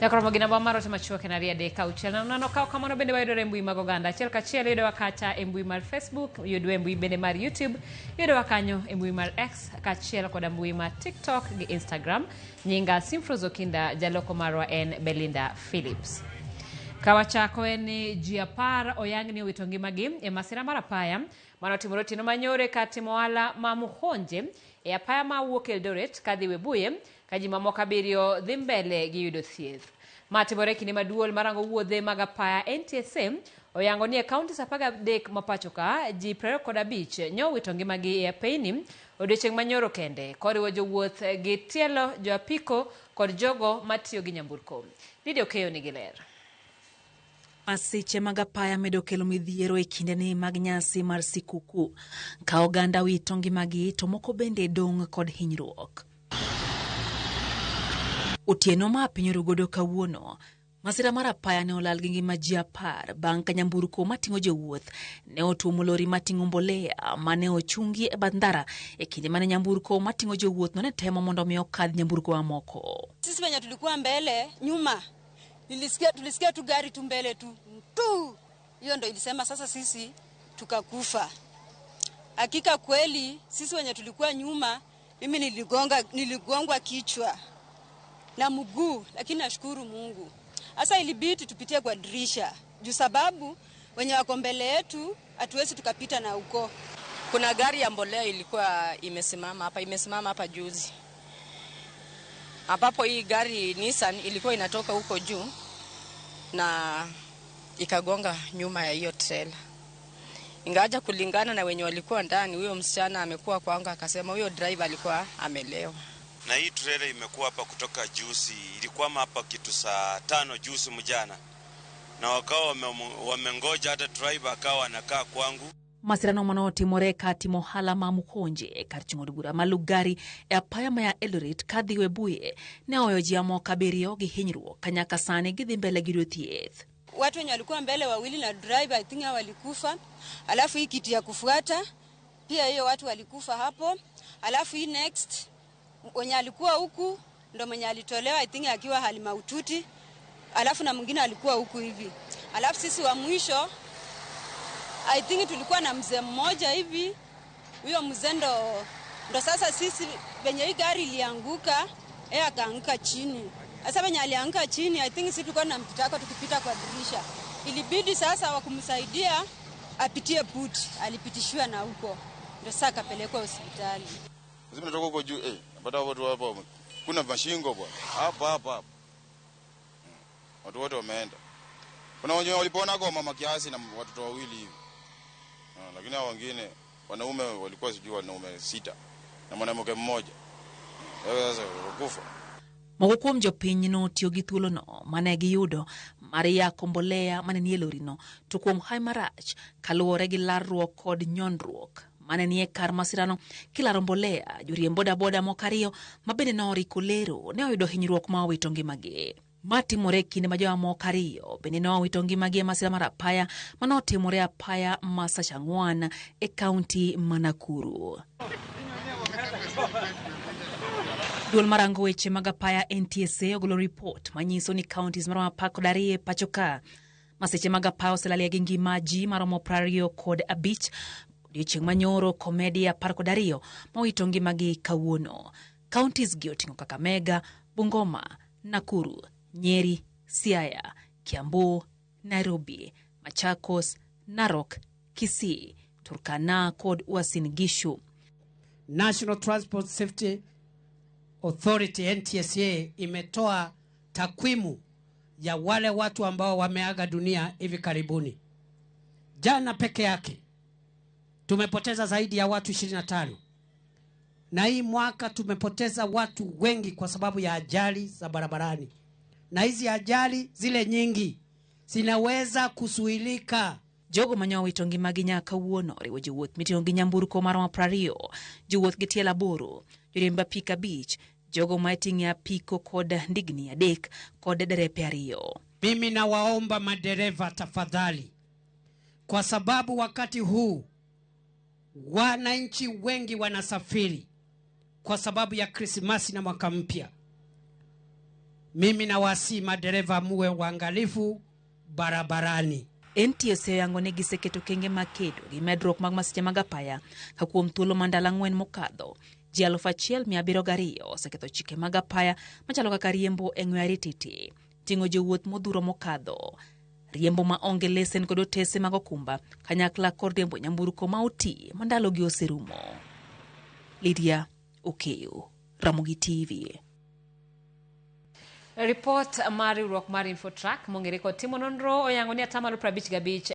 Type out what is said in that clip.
Nyakoromo gi namba mar ote machuok en 236 00. Kaw kamano bende wayudore e mbui mag oganda achiel kachiel yudowa kacha e mbui mar Facebook, yudwa e mbui bende mar YouTube, yudowa kanyo e mbui mar X kaachiel koda mbui mar TikTok gi Instagram. Nyinga Simfros Okinda, jaloko marwa en Belinda Phillips. Kawachako en ni ji 10 oyang ni owito ngimagi e masira mar apaya manotimore otieno manyore kar timo ohala ma Muhonje e apaya ma wuok Eldoret kadhi Webuye ka ji mamoko 7 dhi mbele gi yudo thieth. Ma timore kinde ma duol marango wuodhe mag apaya NTSA oyango ni e counties 13 ma pacho ka ji 25 nyo owito ngimagi e apeyni odiochieng' manyoro kende koriwo jowuoth gi tielo, jo apiko kod jogo matiyo gi nyamburko. Lydia Okeyo nigi ler. Masiche mag apaya medo kelo midhiero e kindeni mag nyasi mar sikuku. Ka oganda wito ngimagi to moko bende dong' kod hinyruok. Otieno ma piny orugodo kawuono, masira mar apaya ne olal gi ngima ji 10 bang' ka nyamburko mating'o jowuoth ne otuomo lori mating'o mbolea mane ochungi e bath ndara e kinde mane nyamburko mating'o jowuoth no ne temo mondo mi okadh nyamburko mamoko. Sisi wenye tulikuwa mbele nyuma tulisikia tu gari tu mbele tu tu, hiyo ndo ilisema sasa sisi tukakufa. Hakika kweli sisi wenye tulikuwa nyuma, mimi niligongwa kichwa na mguu, lakini nashukuru Mungu. Sasa ilibidi tupitie kwa dirisha juu sababu wenye wako mbele yetu hatuwezi tukapita na huko. Kuna gari ya mbolea ilikuwa imesimama hapa, imesimama hapa juzi. Ambapo hii gari Nissan ilikuwa inatoka huko juu na ikagonga nyuma ya hiyo trailer. Ingawaja kulingana na wenye walikuwa ndani, huyo msichana amekuwa kwangu akasema huyo driver alikuwa amelewa. Na hii trailer imekuwa hapa kutoka juzi, ilikwama hapa kitu saa 5 juzi mjana. Na wakawa wamengoja hata driver akawa anakaa kwangu. Masirano manotimore kar timo ohala ma Mukhonje kar chung'o od bura ma Lugari e apaya ma ya Eldoret kadhi Webuye ne oweyo ji moko 7 gi hinyruok ka nyaka sani gidhi mbele gi yudo thieth. Watu wenye walikuwa mbele wawili na driver I think hao walikufa. Alafu hii kiti ya kufuata pia hiyo watu walikufa hapo. Alafu hii next wenye alikuwa huku ndo mwenye alitolewa I think akiwa hali mahututi. Alafu na mwingine alikuwa huku hivi. Alafu sisi wa mwisho I think tulikuwa na mzee mmoja hivi. Huyo mzee ndo sasa sisi venye hii gari ilianguka, yeye akaanguka chini. Sasa venye alianguka chini, I think sisi tulikuwa na mtaka tukipita kwa dirisha. Ilibidi sasa wakumsaidia apitie boot, alipitishiwa na huko. Ndio sasa akapelekwa hospitali. Sisi tunatoka huko juu, napata watu hapa kuna mashingo bwana. Hapa hapa hapa. Watu wote wameenda. Kuna wenye walipona kwa mama kiasi na watoto wawili hivi. Lakini hao wengine wanaume walikuwa sijui wanaume 6 na mwanamke mmoja. Sasa wakufa. Moko kuom jopiny notiyo gi thuolono mane giyudo mar yako mbolea mane nie lorino to kuom hawi marach kaluwore gi larruok kod nyondruok mane nie kar masirano kilaro mbolea joriemb bodaboda moko 2 ma bende noriko lero ne oyudo hinyruok ma owito ngimagi. Matimore e kinde ma jowa moko 2 bende ne owito ngimagi e masira mar apaya manotimore apaya ma Sachang'wan e kaunti ma Nakuru. Duol marango weche mag apaya NTSA ogolo ripot manyiso ni counties maromo 12 e pacho ka masiche mag apaya oselalie gi ngima ji maromo 25 odiochieng' manyoro komedi 12 mowito ngimagi kawuono. Counties gi oting'o Kakamega, Bungoma, Nakuru, Nyeri, Siaya, Kiambu, Nairobi, Machakos, Narok, Kisii, Turkana kod Uasin Gishu. National Transport Safety Authority NTSA imetoa takwimu ya wale watu ambao wameaga dunia hivi karibuni. Jana peke yake tumepoteza zaidi ya watu 25. Na hii mwaka tumepoteza watu wengi kwa sababu ya ajali za barabarani. Na hizi ajali zile nyingi zinaweza kuzuilika. Jogo manyo owito ngimagi nyaka kawuono oriwo jowuoth miting'o gi nyamburko maromo 20, jowuoth gi tielo 8, joriemb apiko 5, jogo ma iting'o e apiko kod ndigni 3 kod derepe 2. Mimi nawaomba madereva tafadhali, kwa sababu wakati huu wananchi wengi wanasafiri kwa sababu ya Krismasi na mwaka mpya. Mimi nawasihi madereva muwe waangalifu barabarani. NTSA oyango ni giseketo okenge mag kedo gi medruok mag masiche mag apaya ka kuom thuolo ma ndalo ang'wen mokadho ji 1,702 oseketho chike mag apaya machalo kaka riembo e ng'we arititi, ting'o jowuoth modhuro mokadho, riembo ma onge lesen kod otese mag okumba kanyakla kod riembo nyamburko ma oti ma ndalogi oserumo. Lydia Okeyo, Ramogi TV. Ripot mar riwruok mar Infotrack mong'ere kod timo nonro oyango ni atamalo 55